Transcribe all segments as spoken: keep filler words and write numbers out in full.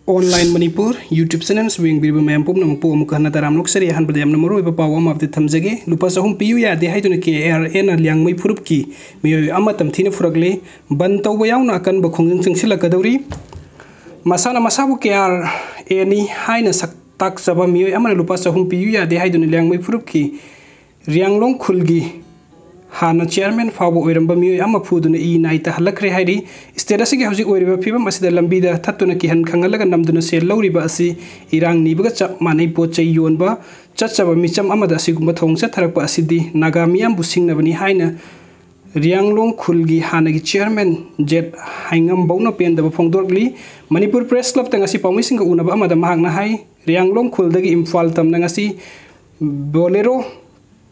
Online Manipur YouTube channel ꯁꯨ ꯌꯦꯡꯕꯤꯔꯤꯕ ꯃꯌꯥꯝ ꯄꯨꯝꯅꯃꯛꯄꯨ ꯑꯃꯨꯛꯀ ꯍꯟꯅ ꯇꯔꯥꯝꯅ ꯑꯣꯛꯆꯔꯤ꯫ ꯑꯍꯥꯟꯕꯗ ꯌꯥꯝꯅ ꯃꯔꯨꯑꯣꯏꯕ ꯄꯥꯎ ꯑꯃ update ꯊꯝꯖꯒꯦ꯫ ꯂꯨꯄꯥ ꯆꯍꯨꯝ ꯄꯤꯌꯨ ꯌꯥꯗꯦ ꯍꯥꯏꯗꯨꯅ K R A ꯅ ꯂꯤꯌꯥꯡꯃꯩ ꯐꯨꯔꯨꯞꯀꯤ ꯃꯤꯑꯣꯏ ꯑꯃ ꯇꯝꯊꯤꯅ ꯐꯨꯔꯛꯂꯦ꯫ ꯕꯟ ꯇꯧꯕ ꯌꯥꯎꯅ ꯑꯀꯟꯕ ꯈꯣꯡꯖꯪ ꯆꯪꯁꯤꯜꯂꯛꯀꯗꯧꯔꯤ꯫ ꯃꯁꯥꯅ ꯃꯁꯥꯕꯨ K R A ꯅꯤ ꯍꯥꯏꯅ ꯁꯛ ꯇꯥꯛꯆꯕ ꯃꯤꯑꯣꯏ ꯑꯃꯅ ꯂꯨꯄꯥ ꯆꯍꯨꯝ ꯄꯤꯌꯨ ꯌꯥꯗꯦ ꯍꯥꯏꯗꯨꯅ ꯂꯤꯌꯥꯡꯃꯩ ꯐꯨꯔꯨꯞꯀꯤ ꯔꯤꯌꯥꯡꯂꯣꯡ ꯈꯨꯜꯒꯤ ꯍꯥꯟꯅ chairman ꯐꯥꯎꯕ ꯑꯣꯏꯔꯝꯕ ꯃꯤꯑꯣꯏ ꯑꯃ ꯐꯨꯗꯨꯅ ꯏ ꯅꯥꯏ ꯇꯥꯍꯜꯂꯛꯈ꯭ꯔꯦ ꯍꯥꯏꯔꯤ꯫ State ꯑꯁꯤꯒꯤ ꯍꯧꯖꯤꯛ ꯑꯣꯏꯔꯤꯕ ꯐꯤꯕꯝ ꯑꯁꯤꯗ ꯂꯝꯕꯤꯗ ꯊꯠꯇꯨꯅ ꯀꯤꯍꯟ ꯈꯪꯍꯜꯂꯒ ꯅꯝꯗꯨꯅ ꯁꯦꯜ ꯂꯧꯔꯤꯕ ꯑꯁꯤ ꯏꯔꯥꯡ ꯅꯤꯕꯒ ꯆꯞ ꯃꯥꯟꯅꯩ꯫ ꯄꯣꯠ ꯆꯩ ꯌꯣꯟꯕ ꯆꯠꯆꯕ ꯃꯤꯆꯝ ꯑꯃꯗ ꯑꯁꯤꯒꯨꯝꯕ ꯊꯧꯑꯣꯡ ꯆꯠꯊꯔꯛꯄ ꯑꯁꯤꯗꯤ ꯅꯥꯒꯥ ꯃꯤꯌꯥꯝꯕꯨ ꯁꯤꯡꯅꯕꯅꯤ ꯍꯥꯏꯅ ꯔꯤꯌꯥꯡꯂꯣꯡ ꯈꯨꯜꯒꯤ ꯍꯥꯟꯅꯒꯤ chairman ꯖꯦꯠ ꯍꯥꯏꯉꯝꯕꯧꯅ ꯄꯦꯟꯗꯕ ꯐꯣꯡꯗꯣꯔꯛꯂꯤ꯫ ꯃꯅꯤꯄꯨꯔ Press Club ꯇ ꯉꯁꯤ ꯄꯥꯎꯃꯤꯁꯤꯡꯒ ꯎꯅꯕ ꯑꯃꯗ ꯃꯍꯥꯛꯅ ꯍꯥꯏ, ꯔꯤꯌꯥꯡꯂꯣꯡ ꯈꯨꯜꯗꯒꯤ ꯏꯝꯐꯥꯜ ꯇꯝꯅ ꯉꯁꯤ Bolero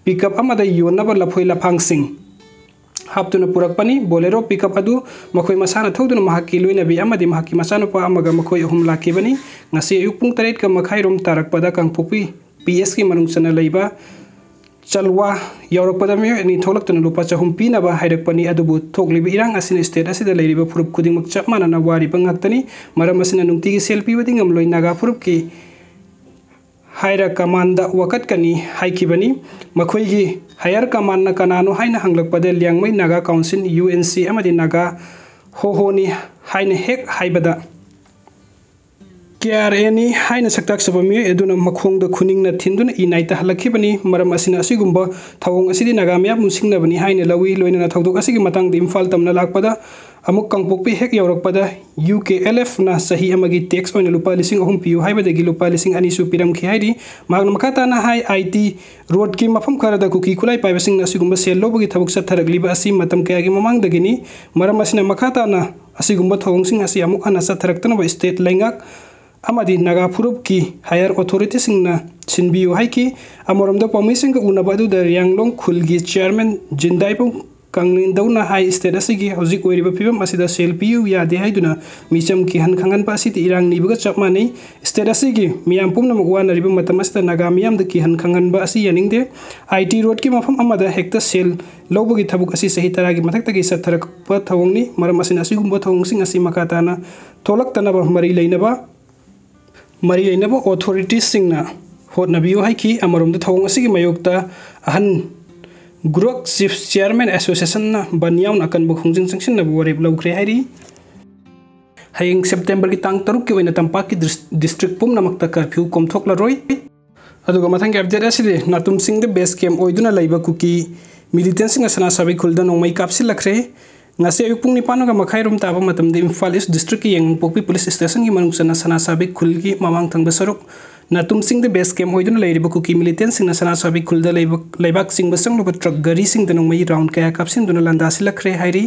pickup ꯑꯃꯗ ꯌꯣꯟꯅꯕ ꯂꯐꯣꯏ ꯂꯐꯥꯡꯁꯤꯡ ꯍꯥꯞꯇꯨꯅ ꯄꯨꯔꯛꯄꯅꯤ꯫ Bolero pickup ꯑꯗꯨ ꯃꯈꯣꯏ ꯃꯁꯥꯅ ꯊꯧꯗꯨꯅ ꯃꯍꯥꯛꯀꯤ ꯂꯣꯏꯅꯕꯤ ꯑꯃꯗꯤ ꯃꯍꯥꯛꯀꯤ ꯃꯆꯥꯅꯨꯄꯥ ꯑꯃꯒ ꯃꯈꯣꯏ ꯑꯍꯨꯝ ꯂꯥꯛꯈꯤꯕꯅꯤ꯫ ꯉꯁꯤ ꯑꯌꯨꯛ ꯄꯨꯡ ꯇꯔꯦꯠꯀ ꯃꯈꯥꯏꯔꯣꯝ ꯇꯥꯔꯛꯄꯗ ꯀꯥꯡꯄꯣꯛꯄꯤ P S ꯀꯤ ꯃꯅꯨꯡ ꯆꯟꯅ ꯂꯩꯕ ꯆꯜꯋꯥ ꯌꯧꯔꯛꯄꯗ ꯃꯤꯑꯣꯏ ꯑꯅꯤ ꯊꯣꯛꯂꯛꯇꯨꯅ ꯂꯨꯄꯥ ꯆꯍꯨꯝ ꯄꯤꯅꯕ ꯍꯥꯏꯔꯛꯄꯅꯤ꯫ ꯑꯗꯨꯕꯨ ꯊꯣꯛꯂꯤꯕ ꯏꯔꯥꯡ ꯑꯁꯤꯅ state ꯑꯁꯤꯗ ꯂꯩꯔꯤꯕ ꯐꯨꯔꯨꯞ ꯈꯨꯗꯤꯡꯃꯛ ꯆꯞ ꯃꯥꯟꯅꯅ ꯋꯥꯔꯤꯕ ꯉꯥꯛꯇꯅꯤ꯫ ꯃꯔꯝ ꯑꯁꯤꯅ ꯅꯨꯡꯇꯤꯒꯤ ꯁꯦꯜ ꯄꯤꯕꯗꯤ ꯉꯝꯂꯣꯏ꯫ ꯅꯥꯒꯥ ꯐꯨꯔꯨꯞꯀꯤ higher command ꯗ ꯋꯥꯀꯠꯀꯅꯤ ꯍꯥꯏꯈꯤꯕꯅꯤ꯫ ꯃꯈꯣꯏꯒꯤ higher command ꯅ ꯀꯅꯥꯅꯣ ꯍꯥꯏꯅ ꯍꯪꯂꯛꯄꯗ Liangmai Naga council, U N C ꯑꯃꯗꯤ ꯅꯥꯒꯥ ꯍꯣꯍꯣꯅꯤ ꯍꯥꯏꯅ ꯍꯦꯛ ꯍꯥꯏꯕꯗ K R A ꯅꯤ ꯍꯥꯏꯅ ꯁꯛꯇꯥꯛꯆꯕ ꯃꯤꯑꯣꯏ ꯑꯗꯨꯅ ꯃꯈꯣꯡꯗ ꯈꯨꯅꯤꯡꯅ ꯊꯤꯟꯗꯨꯅ ꯏ ꯅꯥꯏ ꯇꯥꯍꯜꯂꯛꯈꯤꯕꯅꯤ꯫ ꯃꯔꯝ ꯑꯁꯤꯅ ꯑꯁꯤꯒꯨꯝꯕ ꯊꯧꯑꯣꯡ ꯑꯁꯤꯗꯤ ꯅꯥꯒꯥ ꯃꯤꯌꯥꯝꯕꯨ ꯁꯤꯡꯅꯕꯅꯤ ꯍꯥꯏꯅ ꯂꯧꯏ꯫ ꯂꯣꯏꯅꯅ ꯊꯧꯗꯣꯛ ꯑꯁꯤꯒꯤ ꯃꯇꯥꯡꯗ ꯏꯝꯐꯥꯜ ꯇꯝꯅ ꯂꯥꯛꯄꯗ ꯑꯃꯨꯛ ꯀꯥꯡꯄꯣꯛꯄꯤ ꯍꯦꯛ ꯌꯧꯔꯛꯄꯗ U K L F ꯅ ꯆꯍꯤ ꯑꯃꯒꯤ tax ꯑꯣꯏꯅ ꯂꯨꯄꯥ ꯂꯤꯁꯤꯡ ꯑꯍꯨꯝ ꯄꯤꯌꯨ ꯍꯥꯏꯕꯗꯒꯤ ꯂꯨꯄꯥ ꯂꯤꯁꯤꯡ ꯑꯅꯤꯁꯨ ꯄꯤꯔꯝꯈꯤ ꯍꯥꯏꯔꯤ꯫ ꯃꯍꯥꯛꯅ ꯃꯈꯥ ꯇꯥꯅ ꯍꯥꯏ, I T road ꯀꯤ ꯃꯐꯝ ꯈꯔꯗ ꯀꯨꯀꯤ ꯈꯨꯠꯂꯥꯏ ꯄꯥꯏꯕꯁꯤꯡꯅ ꯑꯁꯤꯒꯨꯝꯕ ꯁꯦꯜ ꯂꯧꯕꯒꯤ ꯊꯕꯛ ꯆꯠꯊꯔꯛꯂꯤꯕ ꯑꯁꯤ ꯃꯇꯝ ꯀꯌꯥꯒꯤ ꯃꯃꯥꯡꯗꯒꯤꯅꯤ꯫ ꯃꯔꯝ ꯑꯁꯤꯅ ꯃꯈꯥ ꯇꯥꯅ ꯑꯁꯤꯒꯨꯝꯕ ꯊꯧꯑꯣꯡꯁꯤꯡ ꯑꯁꯤ ꯑꯃꯨꯛ ꯍꯟꯅ ꯆꯠꯊꯔꯛꯇꯅꯕ state ꯂꯩꯉꯥꯛ ꯑꯃꯗꯤ ꯅꯥꯒꯥ ꯐꯨꯔꯨꯞꯀꯤ higher authority ꯁꯤꯡꯅ ꯁꯤꯟꯕꯤꯌꯨ ꯍꯥꯏꯈꯤ꯫ ꯑꯃꯔꯣꯝꯗ ꯄꯥꯎꯃꯤꯁꯤꯡꯒ ꯎꯅꯕ ꯑꯗꯨꯗ ꯔꯤꯌꯥꯡꯂꯣꯡ ꯈꯨꯜꯒꯤ chairman ꯖꯤꯟꯗꯥꯏꯕꯨꯡ ꯀꯪꯂꯤꯟꯗꯧꯅ ꯍꯥꯏ, state ꯑꯁꯤꯒꯤ ꯍꯧꯖꯤꯛ ꯑꯣꯏꯔꯤꯕ ꯐꯤꯕꯝ ꯑꯁꯤꯗ ꯁꯦꯜ ꯄꯤꯌꯨ ꯌꯥꯗꯦ ꯍꯥꯏꯗꯨꯅ ꯃꯤꯆꯝ ꯀꯤꯍꯟ ꯈꯪꯍꯟꯕ ꯑꯁꯤꯗꯤ ꯏꯔꯥꯡ ꯅꯤꯕꯒ ꯆꯞ ꯃꯥꯟꯅꯩ꯫ State ꯑꯁꯤꯒꯤ ꯃꯤꯌꯥꯝ ꯄꯨꯝꯅꯃꯛ ꯋꯥꯅꯔꯤꯕ ꯃꯇꯝ ꯑꯁꯤꯗ ꯅꯥꯒꯥ ꯃꯤꯌꯥꯝꯗ ꯀꯤꯍꯟ ꯈꯪꯍꯟꯕ ꯑꯁꯤ ꯌꯥꯅꯤꯡꯗꯦ꯫ I T road ꯀꯤ ꯃꯐꯝ ꯑꯃꯗ ꯍꯦꯛꯇ ꯁꯦꯜ ꯂꯧꯕꯒꯤ ꯊꯕꯛ ꯑꯁꯤ ꯆꯍꯤ ꯇꯔꯥꯒꯤ ꯃꯊꯛꯇꯒꯤ ꯆꯠꯊꯔꯛꯄ ꯊꯧꯑꯣꯡꯅꯤ꯫ ꯃꯔꯝ ꯑꯁꯤꯅ ꯑꯁꯤꯒꯨꯝꯕ ꯊꯧꯑꯣꯡꯁꯤꯡ ꯑꯁꯤ ꯃꯈꯥ ꯇꯥꯅ ꯊꯣꯛꯂꯛꯇꯅꯕ ꯃꯔꯤ ꯂꯩꯅꯕ ꯃꯔꯤ ꯂꯩꯅꯕ ꯑꯣꯊꯣꯔꯤꯇꯤꯁꯁꯤꯡꯅ ꯍꯣꯠꯅꯕꯤꯌꯨ ꯍꯥꯏꯈꯤ꯫ ꯑꯃꯔꯣꯝꯗ ꯊꯧꯑꯣꯡ ꯑꯁꯤꯒꯤ ꯃꯥꯌꯣꯛꯇ ꯑꯍꯟ ꯒꯨꯔꯨꯛ ꯆꯤꯐ ꯆꯤꯌꯔꯃꯦꯟ ꯑꯦꯁꯣꯁꯤꯌꯦꯁꯟꯅ ꯕꯟ ꯌꯥꯎꯅ ꯑꯀꯟꯕ ꯈꯣꯡꯖꯪ ꯆꯪꯁꯤꯟꯅꯕ ꯋꯥꯔꯦꯞ ꯂꯧꯈ꯭ꯔꯦ ꯍꯥꯏꯔꯤ꯫ ꯍꯌꯦꯡ ꯁꯦꯞꯇꯦꯝꯕꯔꯒꯤ ꯇꯥꯡ ꯇꯔꯨꯛꯀꯤ ꯑꯣꯏꯅ ꯇꯝꯄꯥꯛꯀꯤ ꯗꯤꯁ-, ꯗꯤꯁꯇ꯭ꯔꯤꯛ ꯄꯨꯝꯅꯃꯛꯇ ꯀꯔꯐ꯭ꯌꯨ ꯀꯣꯝꯊꯣꯛꯂꯔꯣꯏ꯫ ꯑꯗꯨꯒ ꯃꯊꯪꯒꯤ ꯑꯞꯗꯦꯠ ꯑꯁꯤꯗꯤ ꯅꯥꯇꯨꯝꯁꯤꯡꯗ ꯕꯦꯁ ꯀꯦꯝ ꯑꯣꯏꯗꯨꯅ ꯂꯩꯕ ꯀꯨꯀꯤ ꯃꯤꯂꯤꯇꯦꯟꯁꯤꯡꯅ ꯁꯅꯥꯁꯥꯕꯤ ꯈꯨꯜꯗ ꯅꯣꯡꯃꯩ ꯀꯥꯞꯁꯤꯜꯂꯛꯈ꯭ꯔꯦ꯫ ꯉꯁꯤ ꯑꯌꯨꯛ ꯄꯨꯡ ꯅꯤꯄꯥꯟꯒ ꯃꯈꯥꯏ ꯔꯣꯝ ꯇꯥꯕ ꯃꯇꯝꯗ ꯏꯝꯐꯥꯜ ꯏꯁ ꯗꯤꯁꯇ꯭ꯔꯤꯛꯀꯤ ꯌꯦꯡꯉꯥꯡꯄꯣꯛꯄꯤ ꯄꯨꯂꯤꯁ ꯁ꯭ꯇꯦꯁꯟꯒꯤ ꯃꯅꯨꯡ ꯆꯟꯅ ꯁꯅꯥꯁꯥꯕꯤ ꯈꯨꯜꯒꯤ ꯃꯃꯥꯡ ꯊꯪꯕ ꯁꯔꯨꯛ ꯅꯥꯇꯨꯝꯁꯤꯡꯗ ꯕꯦꯁ ꯀꯦꯝ ꯑꯣꯏꯗꯨꯅ ꯂꯩꯔꯤꯕ ꯀꯨꯀꯤ ꯃꯤꯂꯤꯇꯦꯟꯁꯤꯡꯅ ꯁꯅꯥꯁꯥꯕꯤ ꯈꯨꯜꯗ ꯂꯩꯕ ꯂꯩꯕꯥꯛ ꯆꯤꯡꯕ ꯆꯪꯂꯨꯕ ꯇ꯭ꯔꯛ ꯒꯥꯔꯤꯁꯤꯡꯗ ꯅꯣꯡꯃꯩ ꯔꯥꯎꯟ ꯀꯌꯥ ꯀꯥꯞꯁꯤꯟꯗꯨꯅ ꯂꯥꯟꯗꯥꯁꯤꯜꯂꯛꯈ꯭ꯔꯦ ꯍꯥꯏꯔꯤ꯫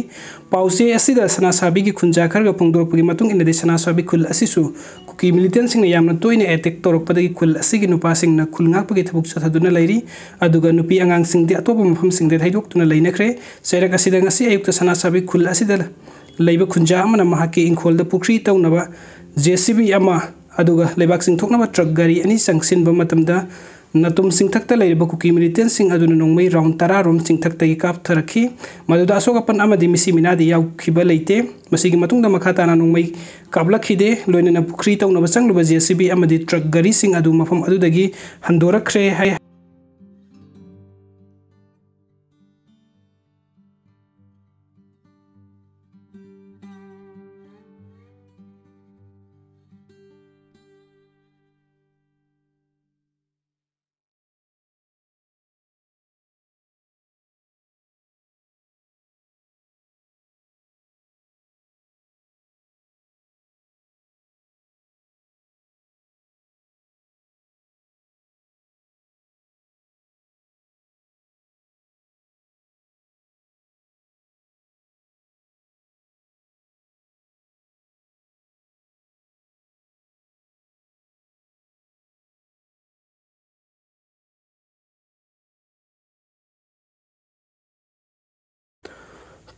ꯄꯥꯎꯆꯦ ꯑꯁꯤꯗ ꯁꯅꯥꯁꯥꯕꯤꯒꯤ ꯈꯨꯟꯖꯥ ꯈꯔꯒ ꯐꯣꯡꯗꯣꯔꯛꯄꯒꯤ ꯃꯇꯨꯡ ꯏꯟꯅꯗꯤ ꯁꯅꯥꯁꯥꯕꯤ ꯈꯨꯜ ꯑꯁꯤꯁꯨ ꯀꯨꯀꯤ ꯃꯤꯂꯤꯇꯦꯟꯁꯤꯡꯅ ꯌꯥꯝꯅ ꯇꯣꯏꯅ ꯑꯦꯇꯦꯛ ꯇꯧꯔꯛꯄꯗꯒꯤ ꯈꯨꯜ ꯑꯁꯤꯒꯤ ꯅꯨꯄꯥꯁꯤꯡꯅ ꯈꯨꯜ ꯉꯥꯛꯄꯒꯤ ꯊꯕꯛ ꯆꯠꯊꯗꯨꯅ ꯂꯩꯔꯤ꯫ ꯑꯗꯨꯒ ꯅꯨꯄꯤ ꯑꯉꯥꯡꯁꯤꯡꯗꯤ ꯑꯇꯣꯞꯄ ꯃꯐꯝꯁꯤꯡꯗ ꯊꯩꯗꯣꯛꯇꯨꯅ ꯂꯩꯅꯈ꯭ꯔꯦ꯫ ꯆꯩꯔꯛ ꯑꯁꯤꯗ ꯉꯁꯤ ꯑꯌꯨꯛꯇ ꯁꯅꯥꯁꯥꯕꯤ ꯈꯨꯜ ꯑꯁꯤꯗ ꯂꯩꯕ ꯈꯨꯟꯖꯥ ꯑꯃꯅ ꯃꯍꯥꯛꯀꯤ ꯏꯪꯈꯣꯜꯗ ꯄꯨꯈ꯭ꯔꯤ ꯇꯧꯅꯕ ꯖꯦ ꯁꯤ ꯕꯤ ꯑꯃ ꯑꯗꯨꯒ ꯂꯩꯕꯥꯛ ꯆꯤꯡꯊꯣꯛꯅꯕ ꯇ꯭ꯔꯛ ꯒꯥꯔꯤ ꯑꯅꯤ ꯆꯪꯁꯤꯟꯕ ꯃꯇꯝꯗ ꯅꯥꯇꯨꯝ ꯆꯤꯡꯊꯛꯇ ꯂꯩꯔꯤꯕ ꯀꯨꯀꯤ ꯃꯤꯂꯤꯇꯦꯟꯁꯤꯡ ꯑꯗꯨꯅ ꯅꯣꯡꯃꯩ ꯔꯥꯎꯟ ꯇꯔꯥ ꯔꯣꯝ ꯆꯤꯡꯊꯛꯇꯒꯤ ꯀꯥꯞꯊꯔꯛꯈꯤ꯫ ꯃꯗꯨꯗ ꯑꯁꯣꯛ ꯑꯄꯟ ꯑꯃꯗꯤ ꯃꯤꯁꯤ ꯃꯤꯅꯥꯗꯤ ꯌꯥꯎꯈꯤꯕ ꯂꯩꯇꯦ꯫ ꯃꯁꯤꯒꯤ ꯃꯇꯨꯡꯗ ꯃꯈꯥ ꯇꯥꯅ ꯅꯣꯡꯃꯩ ꯀꯥꯞꯂꯛꯈꯤꯗꯦ꯫ ꯂꯣꯏꯅꯅ ꯄꯨꯈ꯭ꯔꯤ ꯇꯧꯅꯕ ꯆꯪꯂꯨꯕ ꯖꯦ ꯁꯤ ꯕꯤ ꯑꯃꯗꯤ ꯇ꯭ꯔꯛ ꯒꯥꯔꯤꯁꯤꯡ ꯑꯗꯨ ꯃꯐꯝ ꯑꯗꯨꯗꯒꯤ ꯍꯟꯗꯣꯔꯛꯈ꯭ꯔꯦ ꯍꯥꯏ꯫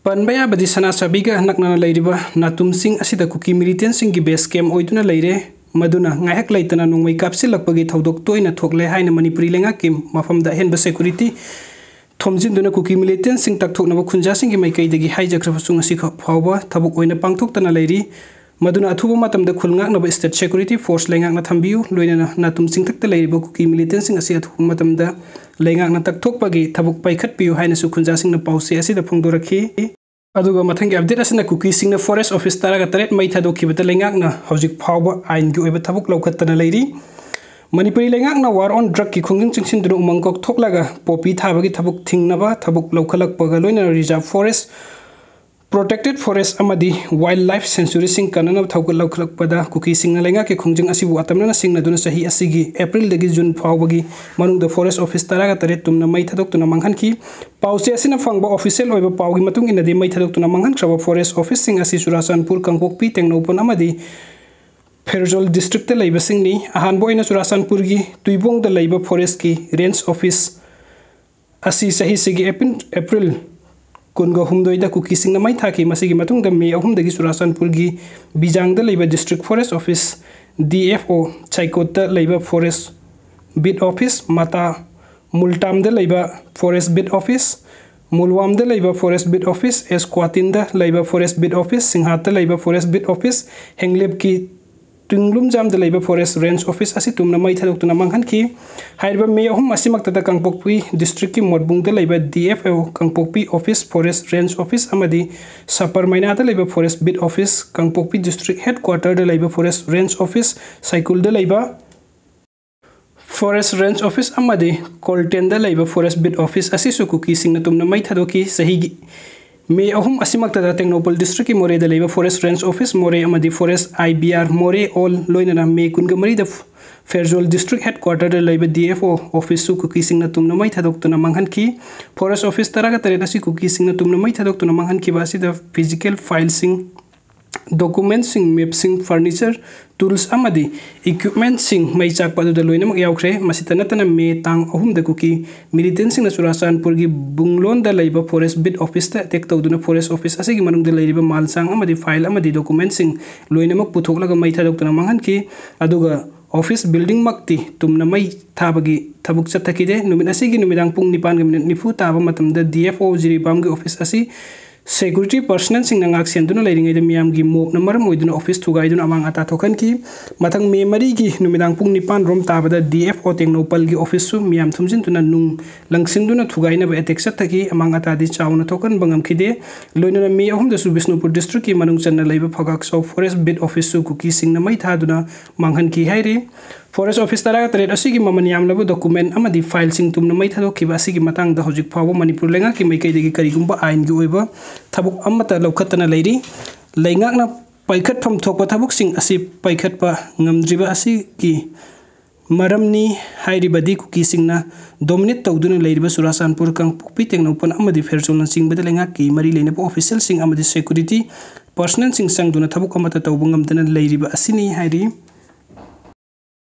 ꯄꯟꯕ ꯌꯥꯕꯗꯤ ꯁꯅꯥꯁꯥꯕꯤꯒ ꯅꯛꯅꯅ ꯂꯩꯔꯤꯕ ꯅꯥꯇꯨꯝꯁꯤꯡ ꯑꯁꯤꯗ ꯀꯨꯀꯤ ꯃꯤꯂꯤꯇꯦꯟꯁꯤꯡꯒꯤ ꯕꯦꯁ ꯀꯦꯝ ꯑꯣꯏꯗꯨꯅ ꯂꯩꯔꯦ꯫ ꯃꯗꯨꯅ ꯉꯥꯏꯍꯥꯛ ꯂꯩꯇꯅ ꯅꯣꯡꯃꯩ ꯀꯥꯞꯁꯤꯜꯂꯛꯄꯒꯤ ꯊꯧꯗꯣꯛ ꯇꯣꯏꯅ ꯊꯣꯛꯂꯦ ꯍꯥꯏꯅ ꯃꯅꯤꯄꯨꯔꯤ ꯂꯩꯉꯥꯛꯀꯤ ꯃꯐꯝꯗ ꯑꯍꯦꯟꯕ ꯁꯦꯀ꯭ꯌꯨꯔꯤꯇꯤ ꯊꯣꯝꯖꯤꯟꯗꯨꯅ ꯀꯨꯀꯤ ꯃꯤꯂꯤꯇꯦꯟꯁꯤꯡ ꯇꯛꯊꯣꯛꯅꯕ ꯈꯨꯟꯖꯥꯁꯤꯡꯒꯤ ꯃꯥꯏꯀꯩꯗꯒꯤ ꯍꯥꯏꯖꯈ꯭ꯔꯕꯁꯨ ꯉꯁꯤ ꯐꯥꯎꯕ ꯊꯕꯛ ꯑꯣꯏꯅ ꯄꯥꯡꯊꯣꯛꯇꯅ ꯂꯩꯔꯤ꯫ ꯃꯗꯨꯅ ꯑꯊꯨꯕ ꯃꯇꯝꯗ ꯈꯨꯜ ꯉꯥꯛꯅꯕ state security force ꯂꯩꯉꯥꯛꯅ ꯊꯝꯕꯤꯌꯨ, ꯂꯣꯏꯅꯅ ꯅꯥꯇꯨꯝ ꯆꯤꯡꯊꯛꯇ ꯂꯩꯔꯤꯕ ꯀꯨꯀꯤ militantꯁꯤꯡ ꯑꯁꯤ ꯑꯊꯨꯕ ꯃꯇꯝꯗ ꯂꯩꯉꯥꯛꯅ ꯇꯛꯊꯣꯛꯄꯒꯤ ꯊꯕꯛ ꯄꯥꯏꯈꯠꯄꯤꯌꯨ ꯍꯥꯏꯅꯁꯨ ꯈꯨꯟꯖꯥꯁꯤꯡꯅ ꯄꯥꯎꯆꯦ ꯑꯁꯤꯗ ꯐꯣꯡꯗꯣꯔꯛꯈꯤ꯫ ꯑꯗꯨꯒ ꯃꯊꯪꯒꯤ update ꯑꯁꯤꯅ ꯀꯨꯀꯤꯁꯤꯡꯅ forest office ꯇꯔꯥꯒ ꯇꯔꯦꯠ ꯃꯩ ꯊꯥꯗꯣꯛꯈꯤꯕꯗ ꯂꯩꯉꯥꯛꯅ ꯍꯧꯖꯤꯛ ꯐꯥꯎꯕ ꯑꯥꯏꯟꯒꯤ ꯑꯣꯏꯕ ꯊꯕꯛ ꯂꯧꯈꯠꯇꯅ ꯂꯩꯔꯤ꯫ ꯃꯅꯤꯄꯨꯔꯤ ꯂꯩꯉꯥꯛꯅ war on drugꯀꯤ ꯈꯣꯡꯖꯪ ꯆꯪꯁꯤꯟꯗꯨꯅ ꯎꯃꯪ ꯀꯣꯛꯊꯣꯛꯂꯒ poppy ꯊꯥꯕꯒꯤ ꯊꯕꯛ ꯊꯤꯡꯅꯕ ꯊꯕꯛ ꯂꯧꯈꯠꯂꯛꯄꯒ ꯂꯣꯏꯅꯅ reserve forest, protected forest ꯑꯃꯗꯤ wild life sanctuaryꯁꯤꯡ ꯀꯟꯅꯅꯕ ꯊꯧꯒꯠ ꯂꯧꯈꯠꯂꯛꯄꯗ ꯀꯨꯀꯤꯁꯤꯡꯅ ꯂꯩꯉꯥꯛꯀꯤ ꯈꯣꯡꯖꯪ ꯑꯁꯤꯕꯨ ꯑꯇꯝꯅꯅ ꯁꯤꯡꯅꯗꯨꯅ ꯆꯍꯤ ꯑꯁꯤꯒꯤ Aprilꯗꯒꯤ June ꯐꯥꯎꯕꯒꯤ ꯃꯅꯨꯡꯗ forest office ꯇꯔꯥꯒ ꯇꯔꯦꯠ ꯇꯨꯝꯅ ꯃꯩ ꯊꯥꯗꯣꯛꯇꯨꯅ ꯃꯥꯡꯍꯟꯈꯤ꯫ ꯄꯥꯎꯆꯦ ꯑꯁꯤꯅ ꯐꯪꯕ official ꯑꯣꯏꯕ ꯄꯥꯎꯒꯤ ꯃꯇꯨꯡ ꯏꯟꯅꯗꯤ, ꯃꯩ ꯊꯥꯗꯣꯛꯇꯨꯅ ꯃꯥꯡꯍꯟꯈ꯭ꯔꯕ forest officeꯁꯤꯡ ꯑꯁꯤ ꯆꯨꯔꯥꯆꯥꯟꯄꯨꯔ, ꯀꯥꯡꯄꯣꯛꯄꯤ, ꯇꯦꯡꯅꯧꯄꯜ ꯑꯃꯗꯤ ꯐꯦꯔꯖꯣꯜ districtꯇ ꯂꯩꯕꯁꯤꯡꯅꯤ꯫ ꯑꯍꯥꯟꯕ ꯑꯣꯏꯅ ꯆꯨꯔꯥꯆꯥꯟꯄꯨꯔꯒꯤ ꯇꯨꯏꯕꯣꯡꯗ ꯂꯩꯕ forestꯀꯤ range office ꯑꯁꯤ ꯆꯍꯤꯁꯤꯒꯤ April, April ꯀꯨꯟꯒ ꯍꯨꯝꯗꯣꯏꯗ ꯀꯨꯀꯤꯁꯤꯡꯅ ꯃꯩ ꯊꯥꯈꯤ꯫ ꯃꯁꯤꯒꯤ ꯃꯇꯨꯡꯗ May ꯑꯍꯨꯝꯗꯒꯤ ꯆꯨꯔꯥꯆꯥꯟꯄꯨꯔꯒꯤ ꯕꯤꯖꯥꯡꯗ ꯂꯩꯕ district forest office, DFO, ꯁꯥꯏꯀꯣꯠꯇ ꯂꯩꯕ forest beat office, ꯃꯇꯥ ꯃꯨꯜꯇꯥꯝꯗ ꯂꯩꯕ forest beat office, ꯃꯨꯜꯋꯥꯝꯗ ꯂꯩꯕ forest beat office, ꯑꯦꯁ ꯀ꯭ꯋꯥꯇꯤꯟꯗ ꯂꯩꯕ forest beat office, ꯁꯤꯡꯍꯥꯠꯇ ꯂꯩꯕ forest beat office, ꯍꯦꯡꯂꯦꯞꯀꯤ ꯇꯨꯡꯂꯨꯝꯖꯥꯝꯗ ꯂꯩꯕ forest range office ꯑꯁꯤ ꯇꯨꯝꯅ ꯃꯩ ꯊꯥꯗꯣꯛꯇꯨꯅ ꯃꯥꯡꯍꯟꯈꯤ꯫ ꯍꯥꯏꯔꯤꯕ May ꯑꯍꯨꯝ ꯑꯁꯤꯃꯛꯇꯗ ꯀꯥꯡꯄꯣꯛꯄꯤ districtꯀꯤ ꯃꯣꯠꯕꯨꯡꯗ ꯂꯩꯕ DFO ꯀꯥꯡꯄꯣꯛꯄꯤ office, forest range office ꯑꯃꯗꯤ ꯁꯄꯔ ꯃꯩꯅꯥꯗ ꯂꯩꯕ forest beat office, ꯀꯥꯡꯄꯣꯛꯄꯤ district headquarterꯗ ꯂꯩꯕ forest range office, ꯁꯥꯏꯀꯨꯜꯗ ꯂꯩꯕ forest range office ꯑꯃꯗꯤ ꯀꯣꯜꯇꯦꯟꯗ ꯂꯩꯕ forest beat office ꯑꯁꯤꯁꯨ ꯀꯨꯀꯤꯁꯤꯡꯅ ꯇꯨꯝꯅ ꯃꯩ ꯊꯥꯗꯣꯛꯈꯤ꯫ ꯆꯍꯤꯒꯤ May ꯑꯍꯨꯝ ꯑꯁꯤꯃꯛꯇꯗ ꯇꯦꯡꯅꯧꯄꯜ districtꯀꯤ ꯃꯣꯔꯦꯗ ꯂꯩꯕ forest range office ꯃꯣꯔꯦ ꯑꯃꯗꯤ forest IBR ꯃꯣꯔꯦ all, ꯂꯣꯏꯅꯅ May ꯀꯨꯟꯒ ꯃꯔꯤꯗ ꯐꯦꯔꯖꯣꯜ district headquarterꯗ ꯂꯩꯕ DFO officeꯁꯨ ꯀꯨꯀꯤꯁꯤꯡꯅ ꯇꯨꯝꯅ ꯃꯩ ꯊꯥꯗꯣꯛꯇꯨꯅ ꯃꯥꯡꯍꯟꯈꯤ꯫ Forest office ꯇꯔꯥꯒ ꯇꯔꯦꯠ ꯑꯁꯤ ꯀꯨꯀꯤꯁꯤꯡꯅ ꯇꯨꯝꯅ ꯃꯩ ꯊꯥꯗꯣꯛꯇꯨꯅ ꯃꯥꯡꯍꯟꯈꯤꯕ ꯑꯁꯤꯗ physical fileꯁꯤꯡ, documentꯁꯤꯡ, mapꯁꯤꯡ, furniture, tools ꯑꯃꯗꯤ equipmentꯁꯤꯡ ꯃꯩ ꯆꯥꯛꯄ ꯑꯗꯨꯗ ꯂꯣꯏꯅꯃꯛ ꯌꯥꯎꯈ꯭ꯔꯦ꯫ ꯃꯁꯤꯇ ꯅꯠꯇꯅ May ꯇꯥꯡ ꯑꯍꯨꯝꯗ ꯀꯨꯀꯤ militantꯁꯤꯡꯅ ꯆꯨꯔꯥꯆꯥꯟꯄꯨꯔꯒꯤ ꯕꯨꯡꯂꯣꯟꯗ ꯂꯩꯕ forest beat officeꯇ attack ꯇꯧꯗꯨꯅ forest office ꯑꯁꯤꯒꯤ ꯃꯅꯨꯡꯗ ꯂꯩꯔꯤꯕ ꯃꯥꯜꯁꯥꯡ ꯑꯃꯗꯤ file ꯑꯃꯗꯤ documentꯁꯤꯡ ꯂꯣꯏꯅꯃꯛ ꯄꯨꯊꯣꯛꯂꯒ ꯃꯩ ꯊꯥꯗꯣꯛꯇꯨꯅ ꯃꯥꯡꯍꯟꯈꯤ꯫ ꯑꯗꯨꯒ office buildingꯃꯛꯇꯤ ꯇꯨꯝꯅ ꯃꯩ ꯊꯥꯕꯒꯤ ꯊꯕꯛ ꯆꯠꯊꯈꯤꯗꯦ꯫ ꯅꯨꯃꯤꯠ ꯑꯁꯤꯒꯤ ꯅꯨꯃꯤꯗꯥꯡ ꯄꯨꯡ ꯅꯤꯄꯥꯟꯒ minute ꯅꯤꯐꯨ ꯇꯥꯕ ꯃꯇꯝꯗ DFO ꯖꯤꯔꯤꯕꯥꯝꯒꯤ office ꯑꯁꯤ Security personnelꯁꯤꯡꯅ ꯉꯥꯛ ꯁꯦꯟꯗꯨꯅ ꯂꯩꯔꯤꯉꯩꯗ ꯃꯤꯌꯥꯝꯒꯤ ꯃꯣꯞꯅ ꯃꯔꯝ ꯑꯣꯏꯗꯨꯅ ꯑꯣꯐꯤꯁ ꯊꯨꯒꯥꯏꯗꯨꯅ ꯑꯃꯥꯡ ꯑꯇꯥ ꯊꯣꯛꯍꯟꯈꯤ꯫ ꯃꯊꯪ ꯃꯦ ꯃꯔꯤꯒꯤ ꯅꯨꯃꯤꯗꯥꯡ ꯄꯨꯡ ꯅꯤꯄꯥꯟ ꯔꯣꯝ ꯇꯥꯕꯗ ꯗꯤ ꯑꯦꯐ ꯑꯣ ꯇꯦꯡꯅꯧꯄꯜꯒꯤ ꯑꯣꯐꯤꯁꯁꯨ ꯃꯤꯌꯥꯝ ꯊꯨꯝꯖꯤꯟꯗꯨꯅ ꯅꯨꯡ ꯂꯪꯁꯤꯟꯗꯨꯅ ꯊꯨꯒꯥꯏꯅꯕ ꯑꯦꯇꯦꯛ ꯆꯠꯊꯈꯤ꯫ ꯑꯃꯥꯡ ꯑꯇꯥꯗꯤ ꯆꯥꯎꯅ ꯊꯣꯛꯍꯟꯕ ꯉꯝꯈꯤꯗꯦ꯫ ꯂꯣꯏꯅꯅ ꯃꯦ ꯑꯍꯨꯝꯗꯁꯨ ꯕꯤꯁꯅꯨꯄꯨꯔ ꯗꯤꯁꯇ꯭ꯔꯤꯛꯀꯤ ꯃꯅꯨꯡ ꯆꯟꯅ ꯂꯩꯕ ꯐꯒꯥꯛꯆꯥꯎ ꯐꯣꯔꯦꯁ ꯕꯤꯠ ꯑꯣꯐꯤꯁꯁꯨ ꯀꯨꯀꯤꯁꯤꯡꯅ ꯃꯩ ꯊꯥꯗꯨꯅ ꯃꯥꯡꯍꯟꯈꯤ ꯍꯥꯏꯔꯤ꯫ ꯐꯣꯔꯦꯁ ꯑꯣꯐꯤꯁ ꯇꯔꯥꯇꯔꯦꯠ ꯑꯁꯤꯒꯤ ꯃꯃꯜ ꯌꯥꯝꯂꯕ ꯗꯣꯀꯨꯃꯦꯟ ꯑꯃꯗꯤ ꯐꯥꯏꯜꯁꯤꯡ ꯇꯨꯝꯅ ꯃꯩ ꯊꯥꯗꯣꯛꯈꯤꯕ ꯑꯁꯤꯒꯤ ꯃꯇꯥꯡꯗ ꯍꯧꯖꯤꯛ ꯐꯥꯎꯕ ꯃꯅꯤꯄꯨꯔ ꯂꯩꯉꯥꯛꯀꯤ ꯃꯥꯏꯀꯩꯗꯒꯤ ꯀꯔꯤꯒꯨꯝꯕ ꯑꯥꯏꯟꯒꯤ ꯑꯣꯏꯕ ꯊꯕꯛ ꯑꯃꯠꯇ ꯂꯧꯈꯠꯇꯅ ꯂꯩꯔꯤ꯫ ꯂꯩꯉꯥꯛꯅ ꯄꯥꯏꯈꯠꯐꯝ ꯊꯣꯛꯄ ꯊꯕꯛꯁꯤꯡ ꯑꯁꯤ ꯄꯥꯏꯈꯠꯄ ꯉꯝꯗ꯭ꯔꯤꯕ ꯑꯁꯤꯒꯤ ꯃꯔꯝꯅꯤ꯫ ꯍꯥꯏꯔꯤꯕꯗꯤ ꯀꯨꯀꯤꯁꯤꯡꯅ ꯗꯣꯃꯤꯅꯦꯠ ꯇꯧꯗꯨꯅ ꯂꯩꯔꯤꯕ ꯆꯨꯔꯥꯆꯥꯟꯄꯨꯔ, ꯀꯥꯡꯄꯣꯛꯄꯤ, ꯇꯦꯡꯅꯧꯄꯜ ꯑꯃꯗꯤ ꯐꯦꯔꯆꯧꯅꯆꯤꯡꯕꯗ ꯂꯩꯉꯥꯛꯀꯤ ꯃꯔꯤ ꯂꯩꯅꯕ ꯑꯣꯐꯤꯁꯤꯌꯦꯜꯁꯤꯡ ꯑꯃꯗꯤ ꯁꯦꯀ꯭ꯌꯨꯔꯤꯇꯤ ꯄꯔꯁꯅꯦꯜꯁꯤꯡ ꯆꯪꯗꯨꯅ ꯊꯕꯛ ꯑꯃꯠꯇ ꯇꯧꯕ ꯉꯝꯗꯅ ꯂꯩꯔꯤꯕ ꯑꯁꯤꯅꯤ ꯍꯥꯏꯔꯤ꯫